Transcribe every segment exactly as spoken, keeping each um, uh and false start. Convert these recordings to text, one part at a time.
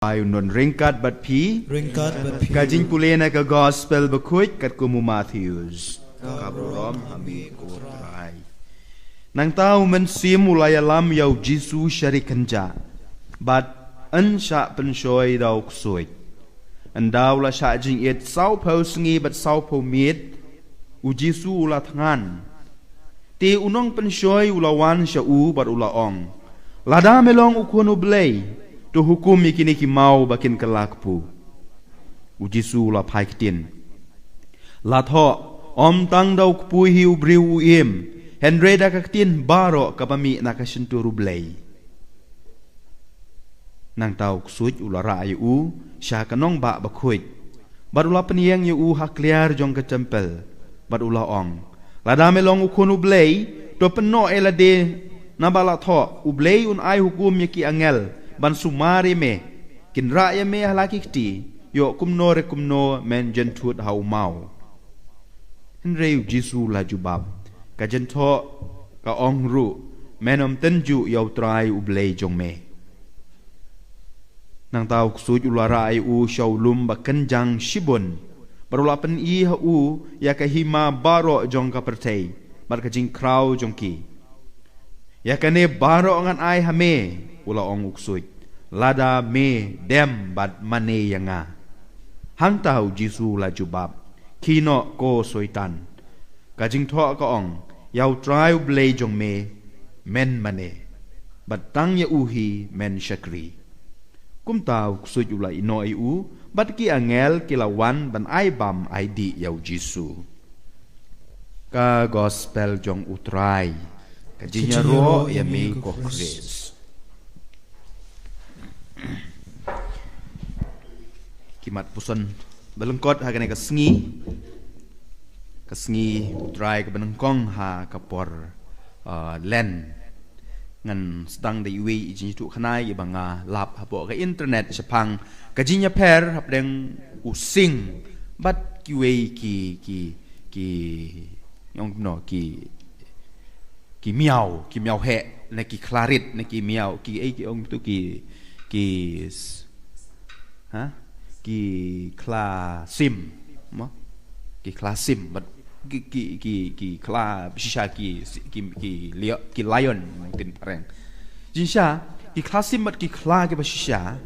Ai u nongrwai ryngkat bad phi. Ryngkat bad phi. Ka jingpule na ka gospel bakhuid katkum u Mathaios. Ka burom ha me ko Trai. Nangta u mynsiem u la ïalam ïa u Jisu sha ri kynjah, bad yn shah pynshoi da u ksuid. Ynda u la shah jingit sawphew sngi bad sawphew miet, u Jisu u la thngan. Te u nongpynshoi u la wan sha u bad u la ong, lada me long u Khun u Blei, to hukum ïa kine ki maw ba kin kylla kpu. U Jisu u la phai ktien, la thoh, ym tang da u kpu hi u briew u im, hynrei da ka ktien baroh kaba mih na ka shyntur u Blei. Nangta u ksuid u la rah ïa u sha ka nongbah bakhuid, bad u la pynïeng ïa u ha kliar jong ka templ, bad u la ong, lada me long u Khun u Blei, to pynnoh ïa lade, naba la thoh, u Blei un ai hukum ïa ki angel ban sumar ïa me, kin rah ïa me ha la ki kti, ïoh kumno re kumno men jynthut ha u maw. Hynrei u Jisu u la jubab, ka jingthoh ka ong ruh, men ym tynjuh ïa u Trai u Blei jong me. Nangta u ksuid u la rah ïa u sha u lum ba kynjang shibun, bad u la pyni ha u ïa ka hima baroh jong ka pyrthei bad ka jingkhraw jong ki. Ïa kane baroh ngan ai ha me, u la ong u ksuid, lada me dem bad mane ïa nga. Hangta u Jisu u la jubab, khie noh ko Soitan. Ka jingthoh ka ong, ïa u Trai u Blei jong me men mane, bad tang ïa u hi men shakri. Kumta u ksuid u la ïehnoh ïa u, bad ki angel ki la wan ban ai bam ai dih ïa u Jisu. Ka gospel jong u Trai. Ka jingïaroh ïa me ko Khrist. Ki mat puson ba lyngkot ha kane ka sngi, ka sngi u Trai kaba nyngkong ha ka por, uh, Lent. Ngan sdang da iwei i jingïathuhkhana iba nga lap hapoh ka internet shaphang ka jingïapher hapdeng u sing bad kiwei ki, ki, ki, ong kumno, ki, ki miaw, ki miaw heh, ne ki khla rit, ne ki miaw, ki, eh, ki ong tu ki, ki s-, ha? Ki khla sim, mo? Ki khla sim, bad ki, ki, ki, ki khla shisha ki, ki, ki lio-, ki lion, mungkin pareng. Jingshisha, ki khla sim bad ki khla kiba shisha,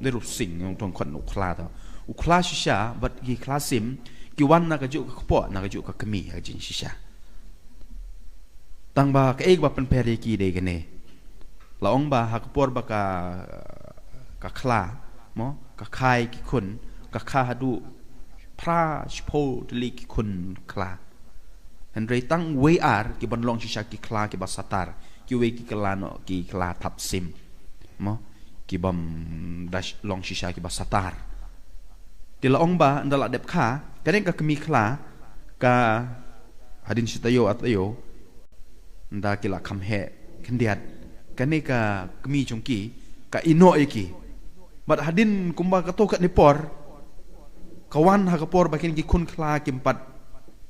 ne ruh sing, ong tong khot u khla to. U khla shisha, bad ki khla sim, ki wan na kajuh ka kpoh, na kajuh ka kmie, ha jingshisha. Tang ba kaei kaba pynpher ïa ki dei kane. La ong ba ha ka por ba ka, ka khla, mo, ka kha ïa ki khun, ka kha haduh phra shiphew tylli ki khun khla. Hynrei tang wei ar kiban long shisha ki khla kiba satar, kiwei ki kylla noh ki khla thap sim. Mo, kibym da sh-, long shisha kiba satar. Te la ong ba ynda la dep kha, ka dang ka kmie khla, ka hadien shi taïew ar taïew, ynda ki la kham heh khyndiat, kane ka kmie jong ki ka ïehnoh ïa ki. Bad hadien kumba kato katne por, ka wan ha ka por ba kine ki khun khla kim pat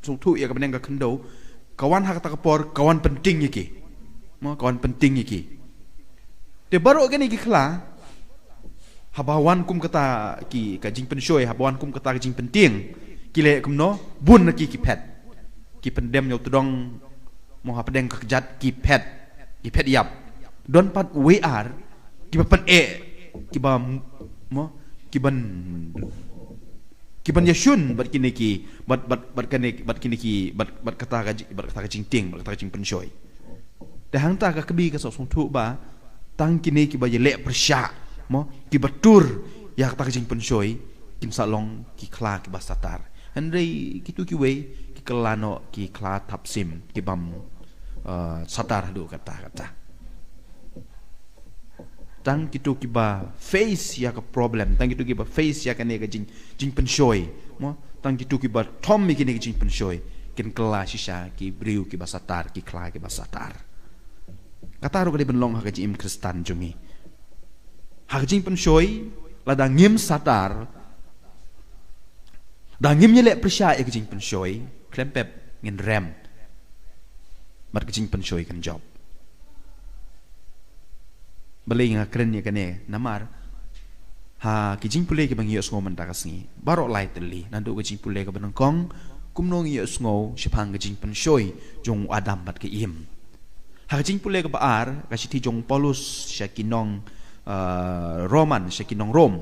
sngewthuh ïa kaba neng ka khyndew, ka wan ha kata ka por, ka wan pyntieng ïa ki. Mo, ka wan pyntieng ïa ki. Te baroh kine ki khla, haba wan kum kata ki, ka jingpynshoi, haba wan kum kata ka jingpyntieng, ki leh kumno, bun na ki ki phet. Ki pyndem ïa u tdong, mo, hapdeng ka kjat ki phet, ki phet ïap. Don pat wei ar kiba pyneh, kiba, mo, kiban, kiban ïashun bad kine ki, bad, bad, bad kane, bad kine ki, bad, bad kata ka ji-, bad kata ka jingtieng, bad kata ka jingpynshoi. Te hangta ka kmie ka sngewthuh ba tang kine kiba ïaleh pyrshah, mo, kiba tur ïa kata ka jingpynshoi, kin sa long ki khla kiba satar. Hynrei kito kiwei ki kylla noh ki khla thap sim, kibym, eh, satar haduh katta katta. Tang kito kiba face ïa ka problem, tang kito kiba face ïa kane ka jing, jingpynshoi, mo, tang kito kiba thom ïa kane ka jingpynshoi, kin kylla shisha ki briew kiba satar, ki khla kiba satar. Kata ruh ka dei ban long ha ka jingim Khristan jong ngi. Ha ka jingpynshoi, lada ngim satar, da ngim ïaleh pyrshah ïa ka jingpynshoi, khlem pep ngin rem. Bad ka jingpynshoi kan jop. Balei nga kren ïa kane, namar Ha ki jingpule kiba ngi ïohsngew mynta ka sngi, baroh lai tylli, naduh ka jingpule kaba nyngkong, kumno ngi ïohsngew shaphang ka jingpynshoi jong u Adam bad ka Im. Ha ka jingpule kaba ar, ka shithi jong u Paulus sha ki nong, uh, Roman, sha ki nong Rom,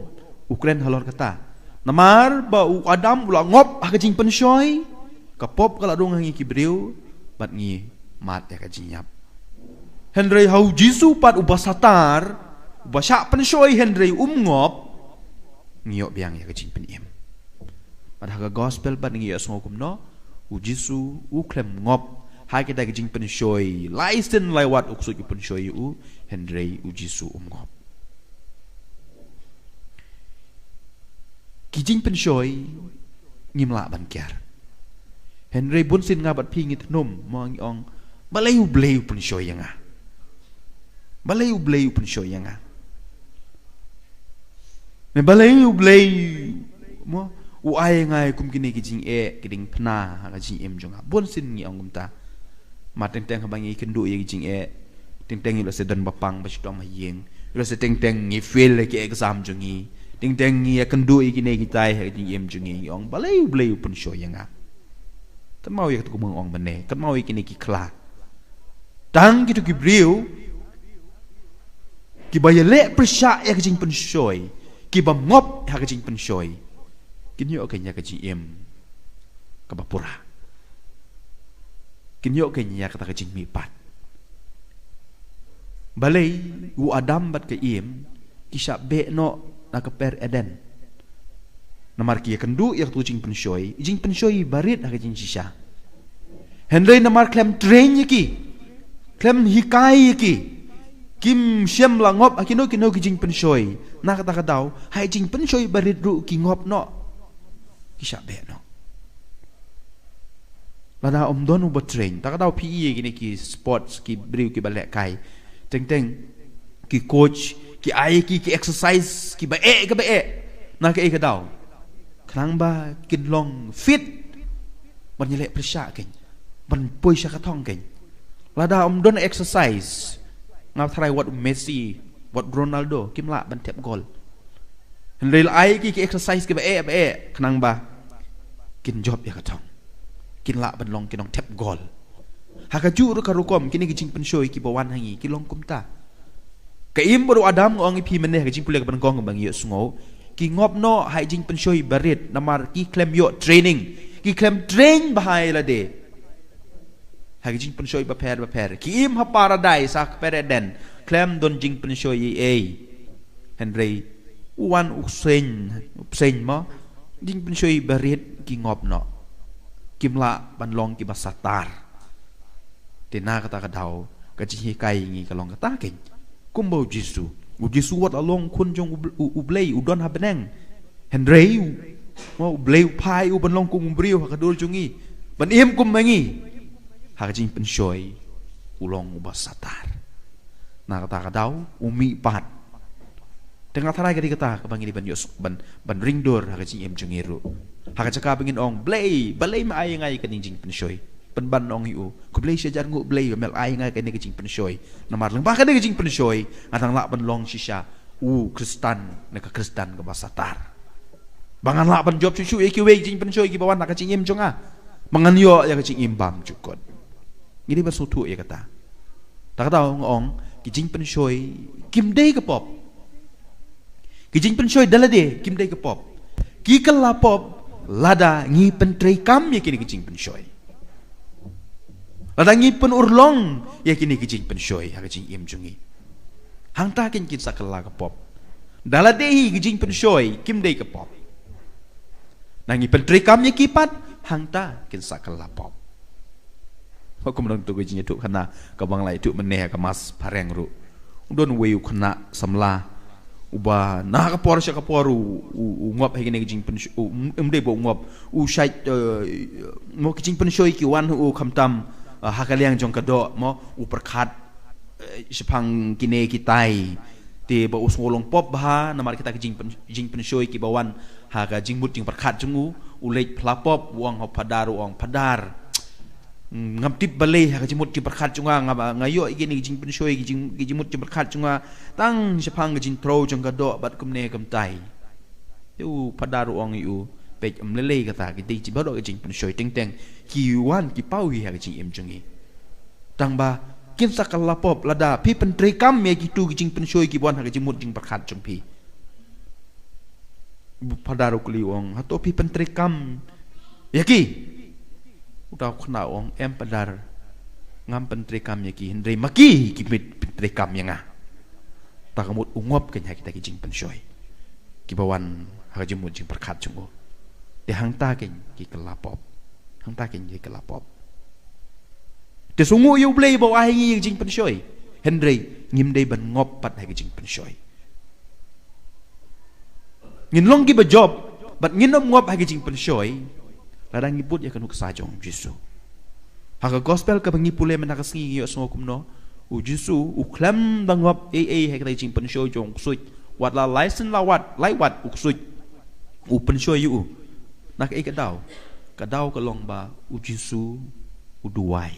u kren halor kata. Namar ba u Adam u la ngop ha ka jingpynshoi, ka pop ka la rung ha ngi ki briew, bad ngi mad ïa ka jingïap. Hynrei ha u Jisu pat uba satar, uba shah pynshoi hynrei um ngop, ngi ïoh biang ïa ka jingpynim. Bad ha ka gospel pat ngi ïohsngew kumno, u Jisu u khlem ngop ha kita ki jingpynshoi, lai sien lai wat u ksuid u pynshoi u, hynrei u Jisu um ngop. Ki jingpynshoi ngim lah ban kiar. Hynrei bunsien nga bad phi ngi thnum, mo, ngi ong, balei U Blei u pynshoi ïa nga? Balei U Blei u pynshoi ïa nga? Ne balei U Blei, mo, u ai ïa nga kum kine ki jingeh, ki diengphna ha ka jingim jong nga? Bunsien ngi ong kumta. Namar teng teng haba ngi kynduh ïa ki jingeh, teng teng ïoh lehse don ba pang ba shitom ha ïing, ïoh lehse teng teng ngi fail ïa ki exam jong ngi, teng teng ngi ïakynduh ïa kine kitai ha ka jingim jong ngi, ngi ong, balei U Blei u pynshoi ïa nga? Kynmaw ïa kata kumba nga ong mynne, kynmaw ïa kine ki khla. Tang kito ki briew kiba ïaleh pyrshah ïa ka jingpynshoi, kiba ngop ha ka jingpynshoi, kin ïoh kein ïa ka jingim kaba pura. Kin ïoh kein ïa kata ka jingmihpat. Balei u Adam bad ka Im ki shah beh noh na ka kper Eden? Namar ki ïakynduh ïa katu ka jingpynshoi, jingpynshoi barit ha ka jingshisha. Hynrei namar khlem train ïa ki, khlem hikai ïa ki, kim shym la ngop ha kino kino ki jingpynshoi. Na kata ka daw, ha jingpynshoi barit ruh ki ngop noh, ki shah beh noh. Lada ym don uba train, ta ka daw phi ïa kine ki sports, ki briew kiba lehkai. Teng teng ki coach ki ai ki, ki exercise kiba eh, kiba eh. Na kaei ka daw? Khnang ba kin long fit ban ïaleh pyrshah kein, ban poi sha ka thong kein. Lada ym don exercise, nga tharai wat u Messi, wat Ronaldo kim lah ban thep gol. Hynrei la ai ki, ki exercise kiba eh, ba eh, khnang ba kin jop ïa ka thong, kin lah ban long ki nongthep gol. Ha kajuh ruh ka rukom kine ki jingpynshoi kiba wan ha ngi ki long kumta. Ka Im bad u Adam, nga ong ïa phi mynne ha ka jingpule kaba nyngkong kaba ngi ïohsngew, ki ngop noh ha jingpynshoi barit namar ki khlem ïoh training, ki khlem train bha ïa lade ha ki jingpynshoi bapher bapher. Ki im ha paradais, ha ka kper Eden, khlem don jingpynshoi ei ei. Hynrei u wan u seng, u seng mo, jingpynshoi barit ki ngop noh. Kim lah ban long kiba satar. Te na kata ka daw, ka jinghikai ngi ka long kata kein. Kumba u Jisu. U Jisu wat la long khun jong u Bl-, u, u Blei, u don ha bneng. Hynrei u, mo, u Blei u phai u ban long kum u briew ha ka dur jong ngi, ban im kum ma ngi. Ha ka jingpynshoi u long uba satar. Na kata ka daw u mihpat. Te nga tharai ka dei kata kaba ngi dei ban ïoh ban, ban ringdur ha ka jingim jong ngi ruh. Ha ka jaka ba ngin ong, Blei, balei me ai ïa nga ïa kane ka jingpynshoi? Pynban ong ïa u, khublei shi hajar nguh Blei ba me la ai ïa nga ïa kane ka jingpynshoi. Namar lyngba kane ka jingpynshoi nga dang lah ban long shisha u Khristan, na ka Khristan kaba satar. Ba ngan lah ban jop shuh shuh ïa kiwei ki jingpynshoi kiba wan ha ka jingim jong nga. Ba ngan ïoh ïa ka jingim bymjukut. Ngi dei ban sngewthuh ïa kata. Ta kata nga ong, ki jingpynshoi kim dei ka pop. Ki jingpynshoi da lade kim dei ka pop. Ki kylla pop lada ngi pyntreikam ïa kine ki jingpynshoi. Lada ngi pynurlong ïa kine ki jingpynshoi ha ka jingim jong ngi, hangta kein kin sa kylla ka pop. Da lade hi ki jingpynshoi kim dei ka pop. Lada ngi pyntreikam ïa ki pat, hangta kin sa kylla pop. Ba kum nangtu ka jingïathuhkhana kaba nga la ïathuh mynne ha ka Mass phareng ruh. U don uwei u khynnah samla uba na ka por sha ka por u, u, u ngop ha kine ki jingpynshoi, u, um, um dei ba u ngop, u shait, eh, mo, ki jingpynshoi ki wan ha u khamtam, eh, ha ka liang jong ka doh, mo, u pyrkhat, eh, shaphang kine kitai. Te ba u sngew long pop bha namar kita ki jingpyn-, jingpynshoi kiba wan ha ka jingmut jingpyrkhat jong u, u leit phla pop, u ong ha u Phadar, u ong, Phadar, ngam tip balei ha ka jingmut jingpyrkhat jong nga, nga ba, nga ïoh ïa kine ki jingpynshoi, ki jing-, ki jingmut jingpyrkhat jong nga tang shaphang ka jingthro jong ka doh bad kumne kumtai. Te u phadar u ong ïa u, peit, ym lei lei kata, kita ki baroh ki jingpynshoi teng teng ki wan ki paw hi ha ka jingim jong ngi. Tang ba kin sa kylla pop lada phi pyntreikam ïa kitu ki jingpynshoi kiba wan ha ka jingmut jingpyrkhat jong phi. U phadar u kylli u ong, hato phi pyntreikam ïa ki? Uta u khynnah u ong, em phadar, ngam pyntreikam ïa ki, hynrei ma ki ki pyntreikam ïa nga. Ta ka mut u ngop keiñ ha kita ki jingpynshoi kiba wan ha ka jingmut jingpyrkhat jong u. Te hangta keiñ ki kylla pop. Hangta keiñ ki kylla pop. Te sngewnguh ïa U Blei ba u ai ngi ïa ka jingpynshoi, hynrei ngim dei ban ngop pat ha ka jingpynshoi. Ngin long kiba jop bad ngin ym ngop ha ka jingpynshoi lada ngi bud ïa ka nuksa jong U Jisu. Ha ka gospel kaba ngi pule mynta ka sngi ngi ïohsngew kumno, U Jisu u khlem da ngop ei ei ha ka jingpynshoi jong u ksuid. Wat la lai sien la wat, lai wat u ksuid u pynshoi ïa u. Na kaei ka daw? Ka daw ka long ba U Jisu u duwai.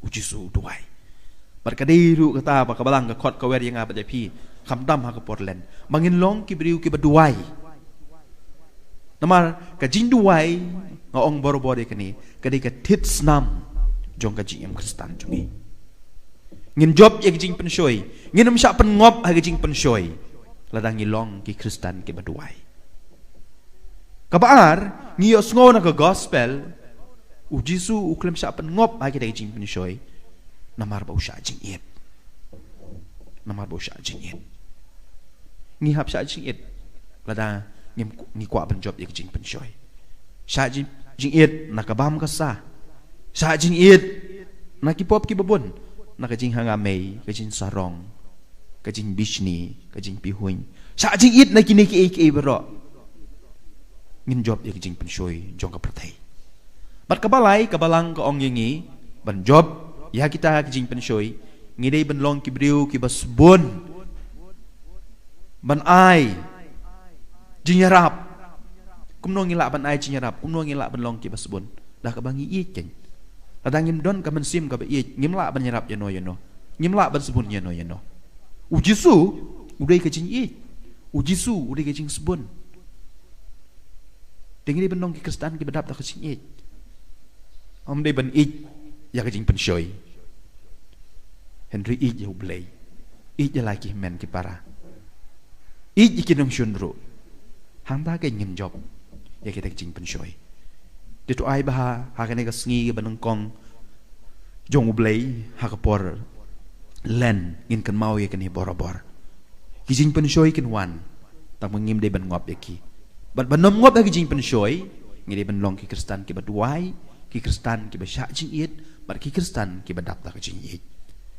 U Jisu u duwai. Bad ka dei ruh kata ba ka Balang ka khot ka wer ïa nga bad ïa phi, khamtam ha ka por Lent, ba ngin long ki briew kiba duwai. Namar ka jingduwai, nga ong barabor ïa kane, ka dei ka thied snam jong ka jingim Khristan jong ngi. Ngin jop ïa ka jingpynshoi, ngin ym shah pynngop ha ka jingpynshoi lada ngi long ki Khristan kiba duwai. Kaba ar, ngi ïohsngew na ka gospel, U Jisu u khlem shah pynngop ha kita ki jingpynshoi namar ba u shah jingit. Namar ba u shah jingit. Ngi hap shah jingit lada ngim, ngi kwah ban jop ïa ka jingpynshoi. Shah jing, jingit na ka bam ka sa. Shah jingit na ki pop kiba bun, na ka jinghangamei, ka jingsarong, ka jingbishni, ka jingpihuiñ. Shah jingit na kine kiei kiei baroh. Ngin jop ïa ka jingpynshoi jong ka pyrthei. Bad kaba lai, ka Balang ka ong ïa ngi ban jop ïa kita ki jingpynshoi, ngi dei ban long ki briew kiba sbun ban ai jingïarap. Kumno ngi lah ban ai jingïarap? Kumno ngi lah ban long kiba sbun? Da kaba ngi ïeit keiñ. Lada ngim don ka mynsiem kaba ïeit, ngim lah ban ïarap ïano ïano. Ngim lah ban sbun ïano ïano. U Jisu u dei ka jingïeit. U Jisu u dei ka jingsbun. Te ngi dei ban long ki Khristan kiba dap da ka jingïeit. Ym dei ban ïeit ïa ka jingpynshoi, hynrei ïeit ïa U Blei, ïeit ïa la ki hynmen ki para, ïeit ïa ki nongshun ruh. Hangta keiñ ngin jop ïa kita ki jingpynshoi. Te to ai ba ha, ha kane ka sngi kaba nyngkong jong U Blei, ha ka por Lent, ngin kynmaw ïa kane barabor. Ki jingpynshoi kin wan, tang ba ngim dei ban ngop ïa ki. Bad ban ym ngop ïa ki jingpynshoi, ngi dei ban long ki Khristan kiba duwai, ki Khristan kiba shah jingit, bad ki Khristan kiba dap da ka jingïeit.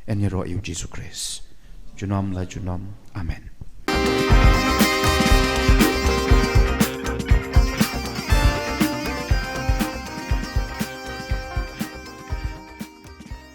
Yn ïaroh ïa U Jisu Khrist junom la junom. Amen.